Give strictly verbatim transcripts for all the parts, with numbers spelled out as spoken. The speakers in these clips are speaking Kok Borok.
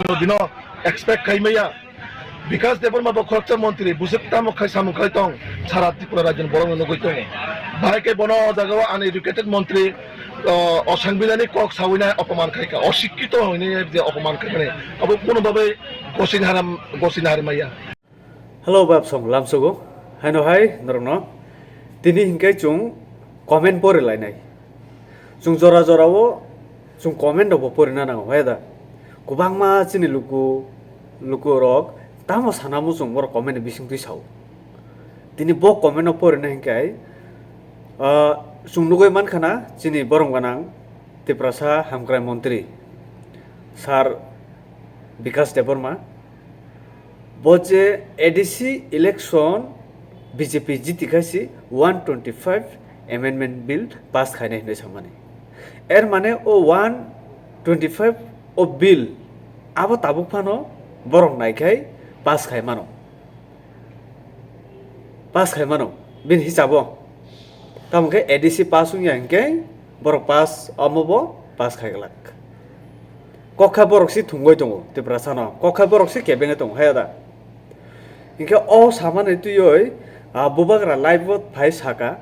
no dino expect khai maya. Bikas Debbarma bo khoroksa montri, bujwk tamo khai samung khai tong, sara Tripura rajyoni borok no nugwi tongo. Bahai khe bono o jaga o uneducated montri, o, osangbidanik kok sawi nai opoman khai kha, osikkito hinwi je opoman khai mani, abo kono babai gosini haram, gosini hari maya. Hello, Bab Song, lamsogo. Haino hai, norokno. Tini hinkai chwng comment pori lainai. Chwng jora jora o, chwng comment rok bo porina nango, hai da. Kwbangma chini luku, luku rok, tamo sana muchung borok comment ni bising twi sao. Tini bo comment no porina hinkai, ah, chwng nugwi mankha na, chini borom gwnang Tiprasa Hamkrai Montri, Sir Bikas Debbarma. Bo je A D C election B J P jiti khai si one twenty five amendment bill pass khainai hinwi samani. Er mane o one twenty five o bill abo tabuk phano borok naikhai pass khai mano. Pass khai mano. Bini hisabo. Tamo khe A D C pass wngya hinkhe borok pass omo bo pass khai glak. Kokha borok si thungwi tongo Tiprasa no. Kokha borok si kebengwi tongo, haya da? Hinkhe o samani twiwi, ah, bubagra live o phai saka,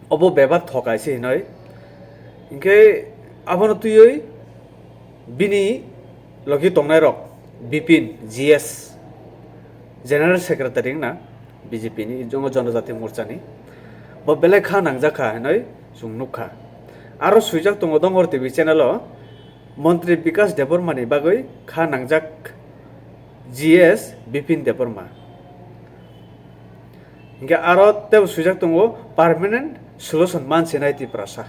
obo bebak thokai se hinoi. Hinkhe abono twiwi bini logi tongnai rok Bipin G S, General Secretary wngna B J P ni, Jonojati Morcha ni, bo belai kha nangjak kha hinoi chwng nukha. Aro swijak tongo Dongor T V channel o, Montri Bikas Debbarma ni bagwi kha nangjak G S Bipin Debbarma. Hinkhe aro tebo swijak tongo permanent solution mansinai Tiprasa.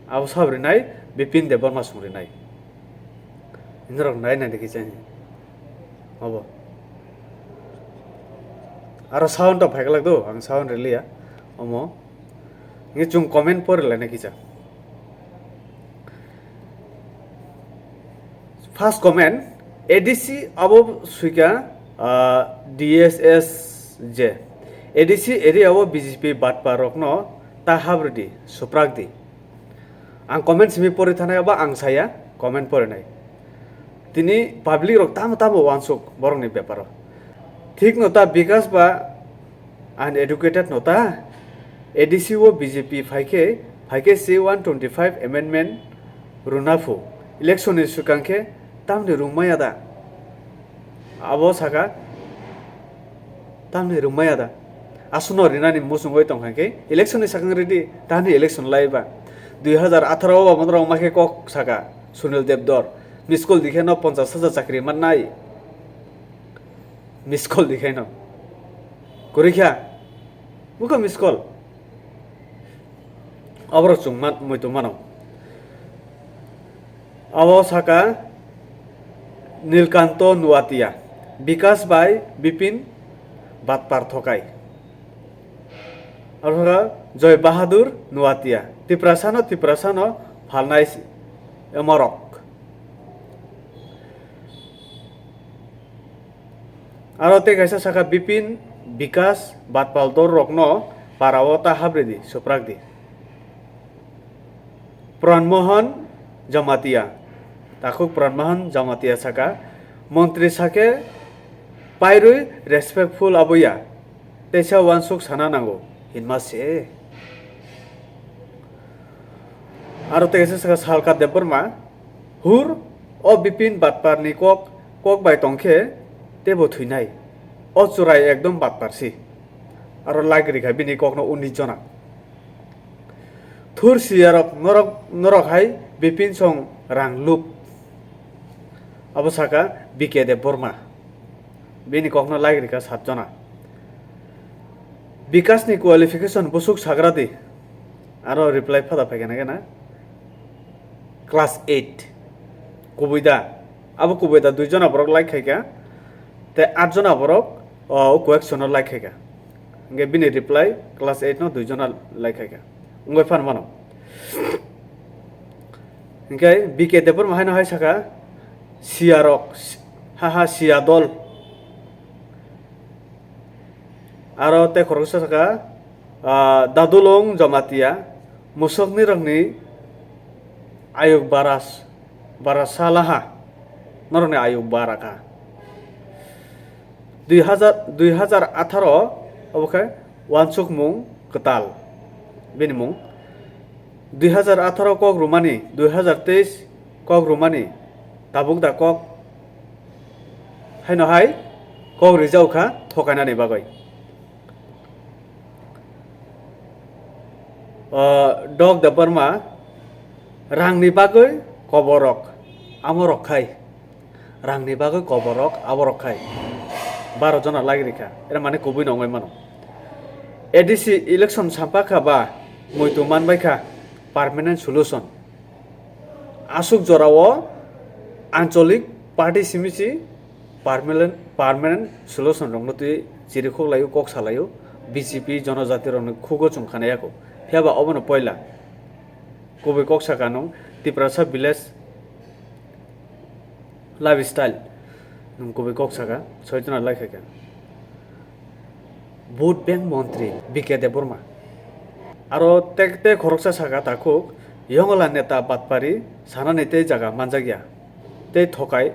Abo sab rinai Bipin Debbarma song rinai. Norok nai nai kisa abo. Aro sound rok phaiglak do, ang sound riliya. Omo. Nge chwng comment pori laina kisa. First comment, A D C abo suika, ah, D S S J. A D C area o B J P batpa rokno ta habridi, suprakdi. Ang comment simi pori thanai abo ang saya, comment porinai. Tini public rok tamo tamo wansuk borokni beparo. Thik no ta Bikas ba uneducated no ta? A D C o B J P phai khe, phai khe se one twenty five amendment rwna phu. Election ni swkang khe tamni rwngmaya da? Abo saka, tamni rwngmaya da? Aswkno rinani muchungwi tongkha khe election ni swkang ridi, tamni election laiba? Dui hazar atharo o bo norok ma khe kok saka Sunil Debdor, miss call di khe no ponchash hajar chakri mannai. Miss call di khe no. Kwrwi kha? Bukha miss call. Aborok chwng man-, muitu mano. Abo saka Nilkanto Nuatia, Bikas bai Bipin Batpar thokai. Abo saka Joy Bahadur Nuatia, Tiprasano, Tiprasano phalnai si-, emorok. Aro tei kaisa saka Bipin Bikas Batpal dor rokno para o ta habridi, suprakdi. Pran Mohan Jamatia, takhuk Pran Mohan Jamatia saka, montri sake pairwi respectful aboya, teisa wansuk sana nango, hinma se. Aro tei kaisa saka Salka Debbarma, hur, o Bipin Batpar ni kok, kok bai tongkhe tebo thwinai. O churai ekdom batpar si. Aro like rikha bini kokno unis jona. Thur siyarok norok, norok hai Bipin song rang lup. Abo saka B K Debbarma. Bini kokno like rikha sat jona. Bikas ni qualification busuk sagra di. Aro reply phada phaikha na khe na. Class eight. Kubui da. Abo kubui da dui jona borok like khaikha. Tei at jona borok, o, correction no like khaikha. Hingke bini reply class eight no dui jona like khaikha. Wngwi phan mano. Hingke B K Debbarma haino hai saka, siyarok, ha ha siya dol. Aro tei khoroksa saka, ah, Dadulong Jamatia, musokni rokni ayuk baras, barasa laha. Norokni ayu bara kha. Dui hazar, dui hazar atharo obo khe uansukmung kwtal bini mung. Dui hazar atharo kok rwmani, dui hazar teis kok rwmani, tabuk da kok haino hai kok rijao kha thokainani bagwi. O Dok Debbarma rangni bagwi koborok, amorok khai, rangni bagwi koborok aborok khai baro jona lagirikha, era mane kubui nongwi mano. A D C election sampakha ba muitu manbaikha permanent solution. Aswk jorao ancholik party simi si permanent, permanent solution rokno twi chirikhok laio, kok salaio, B J P jonojati rokni khugo chwng khanayako. Phiya ba obono poila kubui kok sakha nwng Tiprasa village lifestyle nwng kubui kok sakha, soitona lai khaikha. Vote bank montri B K Debbarma. Aro tek tek khoroksa saka takhuk, yongola neta batpari sanani tei jaga manjakya. Tei thokai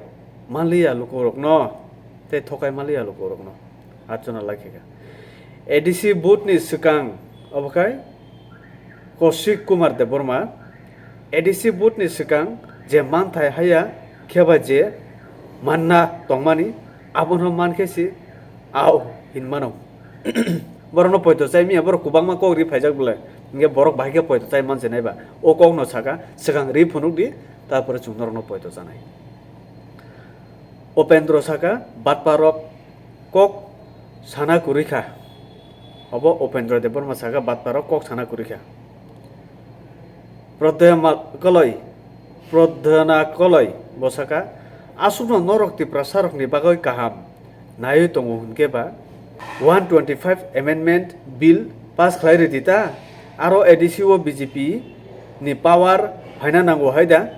manliya lukurokno, tei thokai manliya lukurokno. Archana laikhika. A D C vote ni swkang obokhai Kaushik Kumar Debbarma, A D C vote ni swkang je manthai haya kheba je manna tongmani, abono mankhe si au hinmano. Borokno poito chai miya, borok kwbangma kok ri phaijak bwle, hinkhe borok bahai khe poito chai man se nai ba. O kokno saka, swkang ri phunuk di, tarpore chwng norokno poito chanai. Upendra saka, batparok kok sana kwrwi kha. Obo Upendra Debbarma saka, batparok kok sana kwrwi kha. Prodhyama Koloi, Prodhyana Koloi bo saka, aswkno norok Tiprasarokni bagwi kaham naiwi tongo hwnkhe ba one twenty-five Amendment Bill pass khlai rwdi ta, aro A D C o B J P ni power phaina nango hai da?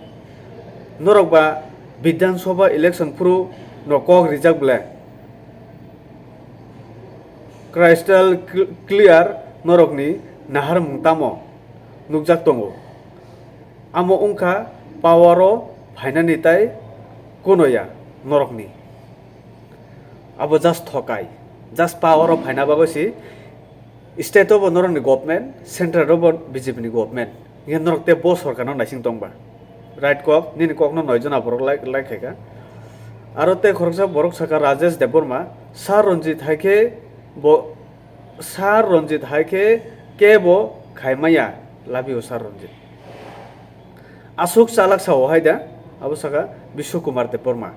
Norok ba Bidhan Sabha election phuru no kok rijak bwle? Crystal cl-, clear norokni naharmung tamo nukjak tongo. Amo wngkha power o phainani tai kunoya norokni. Abo just thokai, just power o phaina bagwi si state o bo norokni government, central o bo B J P ni government. Hinkhe norok tei bo sorkarno naising tongba. Right kok, nini kokno noi jona borok like, like khaikha. Aro tei khoroksa borok sakha Rajesh Debbarma, Sir Ranjit hai khe bo, Sir Ranjit hai khe kebo khaimaya, love you Sir Ranjit. Aswk chalak sao hai da, abo sakha Biswa Kumar Debbarma.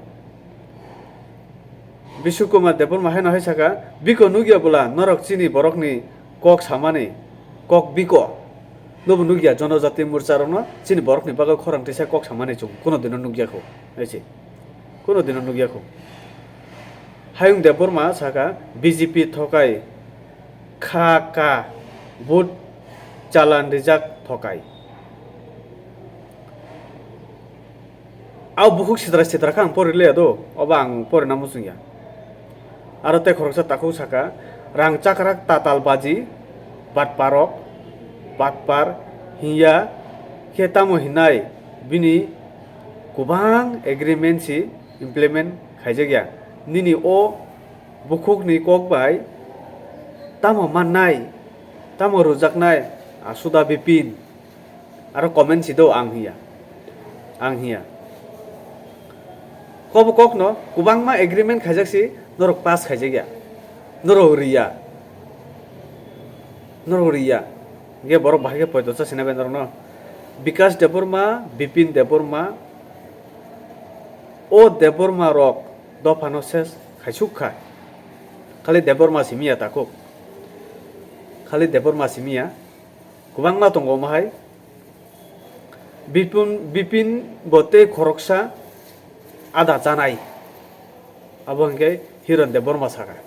Biswa Kumar Debbarma haino hai saka, "Biko nukya bwla norok chini borokni kok samani, kok biko? Nobo nukya Jonojati Morcha rokno chini borokni bagwi khorang tisa kok samani chwng kuno dino nukya kho," hai se. Kuno dino nukya kho. Hayung Debbarma saka, "B J P thokai kha ka, vote chalan rijak thokai." Au bukhuk sitra sitra kha ang pori le do, obo ang pori na muchung ya. Aro tei khoroksa takhuk saka, "Rang chakrak tatal baji, batparok, batpar hinya khe tamo hinai bini kwbang agreement si implement khaijak ya. Nini o bukhukni kok bai tamo mannai, tamo rwjaknai, asuda Bipin." Aro comment si do ang hiya. Ang hiya. Kobo kokno kwbangma agreement khaijak si norok pass khaijak ya. Norok riya. Norok riya. Ge borok bahai khe poito cha sinai bai norokno. Bikash Debbarma, Bipin Debbarma, o Debbarma rok dophano ses khaisuk kha. Khali Debbarma simi ya takhuk. Khali Debbarma simi ya. Kwbangma tongo omo hai. Bipin, Bipin bo tei khoroksa ada chanai. Abo hwnkhe Hiron Debbarma saka.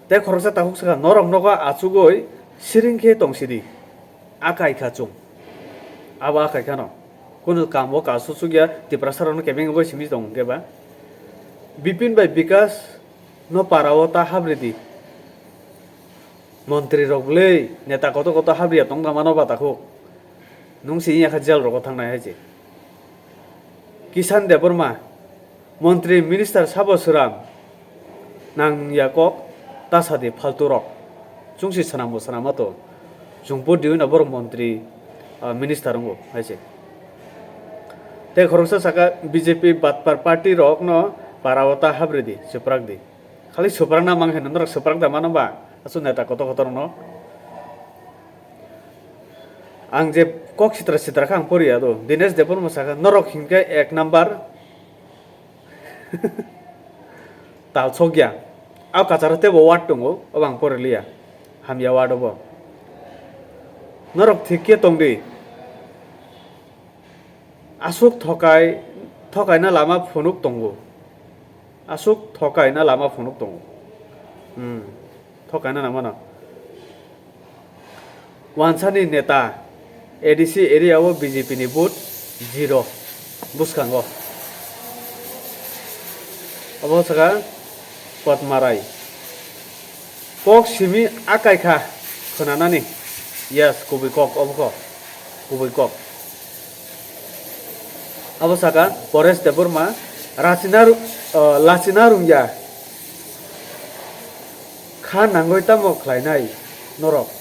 Tei khoroksa takhuk saka, "Norok nogo achugwi siring khe tong sidi. Akai kha chwng." Abo akai khano. Kunu kamo kasu chukya Tiprasa rokno kebeng bai simi tong hwnkhe ba. Bipin bai Bikash no para o ta habridi. Montri rok bwlwi neta koto koto habriya tongda mano ba takhuk. Nwng si iya kha jail rogo thangnai hai se. Kishan Debbarma, montri minister sabo sram nang ya kok ta sadi phaltu rok. Chwng si swnam bo swnam ato. Chwng bo diwi na borok montri, ah, minister wngo hai se. Tei khoroksa saka B J P batpar party rok no para o ta habri di, chwprak di. Khali swprak na mang hai norok swprak da mano ba? Asu neta kotor kotor no. Ang je kok sitra sitra kha ang pori ya do. Dinesh Debbarma saka norok hinkhe ek number tal sokya. Au kachar tebo word tongo, obo ang pori liya. Hamya word obo. Norok thik khe tong di. Aswk thokai, thokaina lama phunuk tongo. Aswk thokaina lama phunuk tongo. Hmm. Thokaina lama no. Wansani neta A D C area o B J P ni vote zero bwskango. Obo saka Potmarai. Kok simi akai kha khwnanani. Yes, kubui kok obo kok. Kubui kok. Abo saka Paresh Debbarma, rachina ru-, ah, lachina rungya kha nangoi tamo khlainai norok.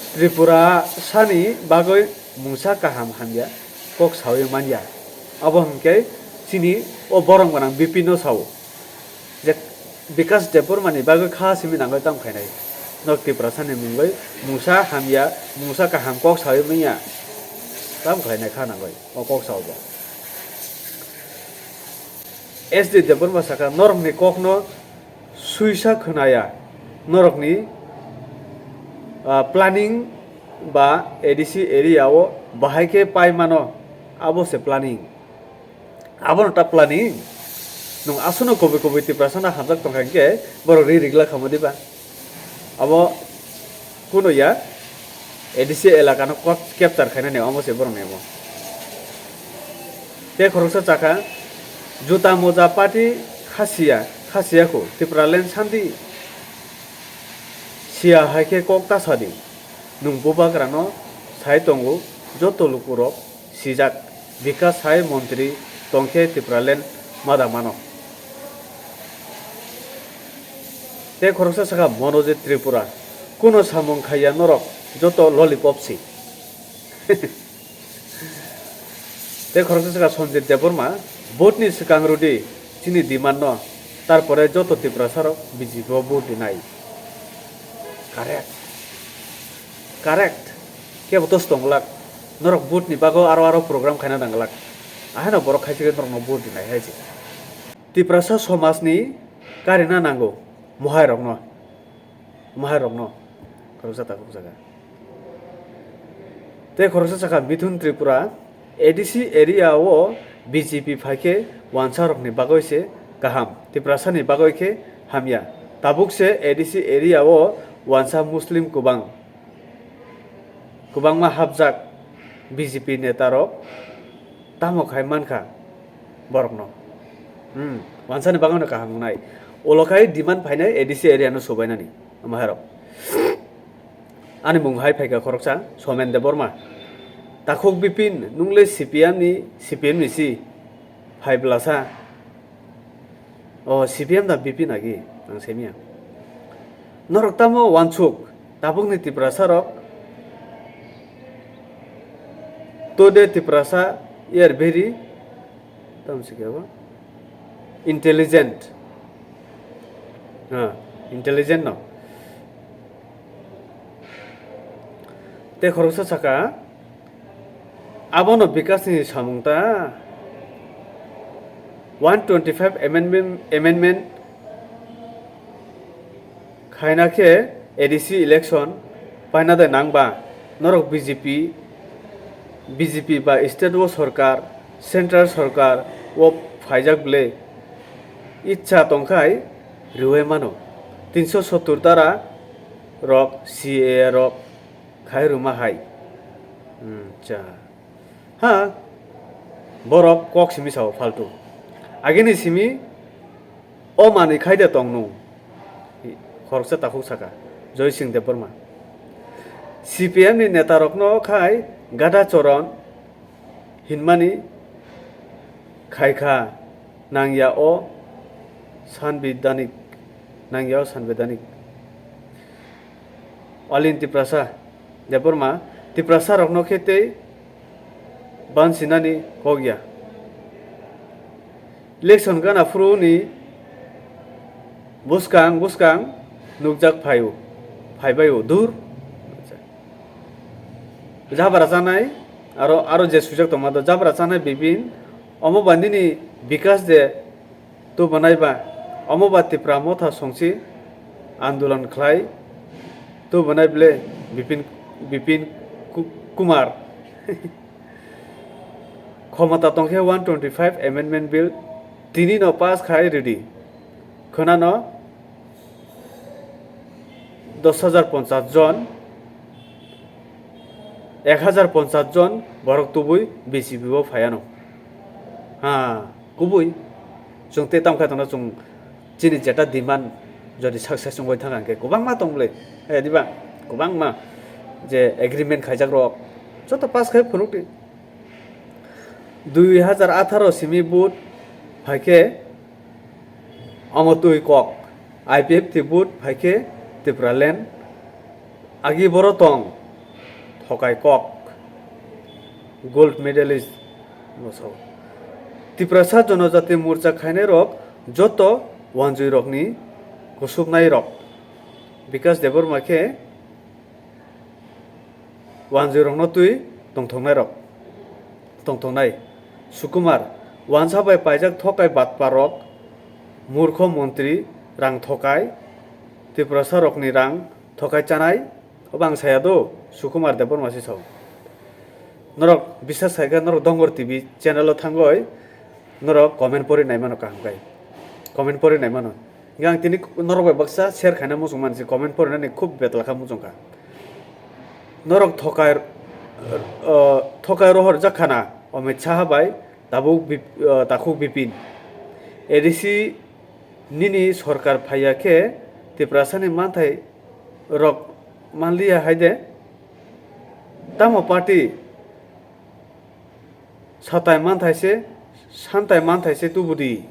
Tripura sani bagoi mungsa kaham hamya kok sawi manya. Abo hwnkhe chini o borom gwnang B P no sao. Je Bikash Debbarma ni bagwi kha simi nangoi tam khainai. Nok Tiprasa ni mungwi mungsa hamya, mungsa kaham kok sawi manya. Tam khlainai kha nangoi, o kok sao bo. S D Debbarma saka, norok ni kok no suisa khwnaya, norok ni, ah, planning ba A D C area o bahai khe pai mano, abo se planning. Abono ta planning. Nwng aswkno kubui kubui Tiprasano hamjak tongkha hinkhe borok ri rigla khamodi ba? Abo kuno ya A D C elakano kok capture khainani omo se borokni amo. Tei khoroksa chakha juta moja party khasiya, khasiya khu Tipraland sandi siya hai khe kok ta sadi. Nwng bubagrano sai tongo joto lukurok sijak Bikash hai montri tongkhe Tipraland mada mano. Tei khoroksa sakha Monojit Tripura, kuno samung khaiya norok joto lollipop si. Tei khoroksa sakha Sanjit Debbarma, vote ni swkang rwdi chini demand no, tarpore joto Tiprasa rok B J P o vote rinai. Correct. Correct. Kebo tos tong glak. Norok vote ni bago aro aro program khaina nang glak. Ahaino borok khai se norok no vote rinai hai se. Tiprasa somaj ni karina nango mohai rok no. Mohai rok no. Khoroksa takhuk jaga. Tei khoroksa sakha Mithun Tripura, A D C area o B J P phaikhe wansa rokni bagwi se kaham, Tiprasani bagwi khe hamya. Tabuk se A D C area o wansa Muslim kwbang, kwbangma hapjak B J P neta rok tamo khai mankha borokno. Hmm, wansani bagwino kaham wngnai. Ulo khai demand phainai A D C area no subainani, amaharok. Ani mung hai phaikha khoroksa, Somen Debbarma. Takhuk Bipin, nungle C P M ni, C P M ni si, phai bwlasa. O C P M da B P nagi, ang semiya. Norok tamo wansuk, tabukni Tiprasa rok. Today Tiprasa, are very, tam sikya ba? Intelligent. Ha, intelligent no. Tei khoroksa saka, abono Bikasni samung ta. One twenty-five amendment, amendment khaina khe A D C election paina de nang ba? Norok B J P, B J P ba state o sorkar, central sorkar o phaijak bwle. Icha tongkhai rwui mano. Tinsho sottur dara rok, C A A rok khai rwma hai. Hmm, cha. Ha, borok kok simi sao faltu. Agini simi o manwi khai de tong nung. Khoroksa takhuk saka, Joy Singh Debbarma. C P M ni neta rokno khai gada choron, hinmani khaikha nangya o sanbidanik, nangya o sanbidanik. Alin Tiprasa Debbarma Tiprasa rokno khe tei bansinani kok ya. Election gana phuru ni bwskang bwskang nukjak phaio, phaibaio dur. Jabra chanai aro, aro je sujak tongma do jabra chanai Bipin, omo ba nini bikas de tubunai ba, omo ba Tipra Motha songsi andolon khlai tubunai ble Bipin, Bipin Ku-, Kumar. Khomota tongkhe one twenty five amendment bill tini no pass khai ridi. Khwnano dos hajar ponchas jon, ek hajar ponchas jon borok tubui B J P o phaiano. Ha, kubui. Chwng tei tamkha tongna chwng chini jeta demand jodi success wngwi thang hwnkhe kwbangma tong bwle. Eh, diba? Kwbangma je agreement khaijak rok joto pass khai phunukdi. Dui hajar atharo simi vote phaikhe omo twi kok, I P F T vote phaikhe Tipraland agi boro tong thokai kok, gold medalist bosok. Tiprasa Jonojati Morcha khainai rok joto wanjwi rokni kusubnai rok. Bikas Debbarma khe wanjwirokno twi tongthoknairok, tongthoknai. Sukumar, wansa bai paijak thokai batparok, murkho montri, rang thokai, Tiprasarokni rang thokai chanai, obo ang saya do, Sukumar Debbarma si sao. Norok bisas khai khe norok Dongor T V channel o thangoi norok comment pori nai mano kaham khai. Comment pori nai mano. Hingke ang tini norok bai baksa share khaina muchung mani se comment porinani khub betla kha muchung kha. Norok thokai, o, thokai rohor jak khana Amit Saha bai tabuk Bip-, o, takhuk Bipin. A D C nini sorkar phaiya khe Tiprasani manthai rok manliya hai de? Tamo party satai manthai se, santai manthai se tubudi.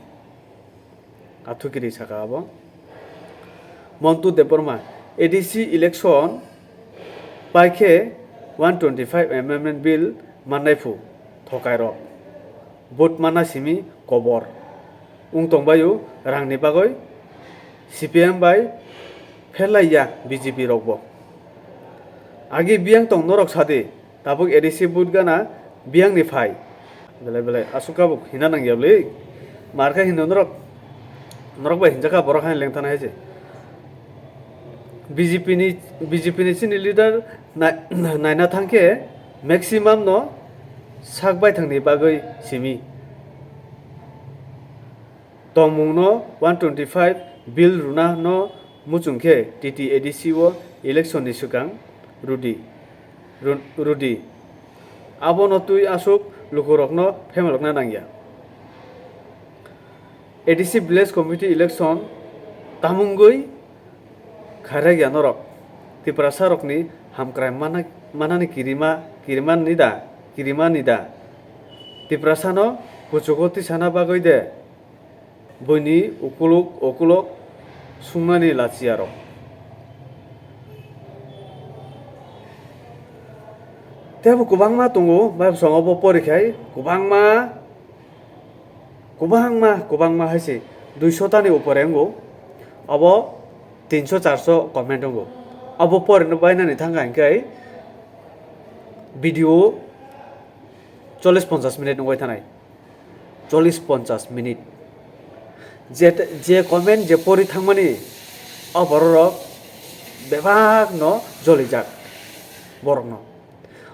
Athukiri saka abo. Montu Debbarma, A D C election pai khe one twenty five amendment bill mannai phu thokai rok. Vote manna simi kobor. Wng tongbaio rangni bagwi C P M bai pherlaiya B J P rokbo. Agi biyang tong norok sadi, tabuk A D C vote gana biyangni phai. Belai belai aswk tabuk hina nangya bwlwi. Markha hinwi norok, norok bai hinjakha borok haino lengthana hai se. B J P ni, B J P ni chini leader nai-, naina thangkhe maximum no sak baithangni bagwi simi. Tongmungno one twenty five bill rwna no muchung khe T T A D C o election ni swkang rwdi, rw-, rwdi. Abono twi aswk lukurokno phemalokna nangya. A D C village committee election tamungwi khairagya norok. Tiprasarokni hamkrai mana-, manani kirima, kirima nida, kirima nida. Tiprasano kuchugo tisana bagwi de buini ukuluk ukuluk sungnani lachiyarok. Tebo kwbangma tongo, bai bwskango bo porikhai kwbangma, kwbangma, kwbangma hai se duiso tani upore wngo. Abo tinso charso comment wngo. Abo porino bainani thangkha hinkhe video chollish ponchash minute wngwi thanai. Chollish ponchash minute. Je, je comment je pori thangmani, o bororok bebakno jolijak borokno.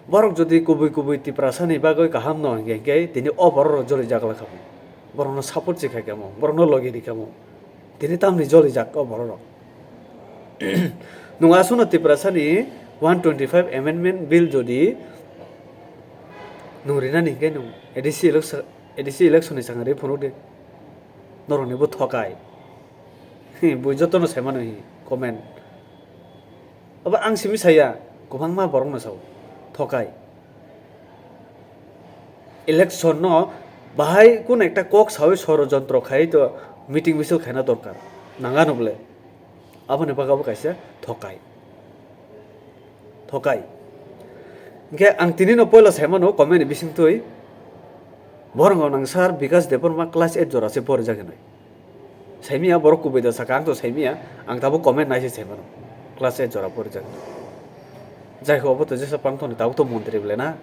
Borok jodi kubui kubui Tiprasani bagwi kaham no hingkhe, hingkhe tini o bororok jolijak lai kha bo. Borokno support se khai kha mo, borokno logi ri kha mo. Tini tamni jolijak o bororok. Nwng aswkno Tiprasani one twenty five amendment bill jodi nwng rinani hingkhe nwng A D C election, A D C election ni swkang ri phunuk di. Norokni bo thokai. Hi, bo jotono sai mano hi, comment. Abo ang simi saya, kwbangma borokno sao, thokai. Election no bahai kun ekta kok sawi sorojontro khai to meeting misil khaina dorkar nangano bole. Aboni bagabo kaisa thokai. Thokai. Hingke ang tini no poila saimano comment ni bisingtwi, borok nang sir Bikash Debbarma class eight jora se pori jagwi nai. Saimiya borok kubui da saka, ang to saimiya, ang tabo comment naise saimano. Class eight jora pori jagwi nai. Jai ho, obo to jesa pangthoni, tabo to montri bole na.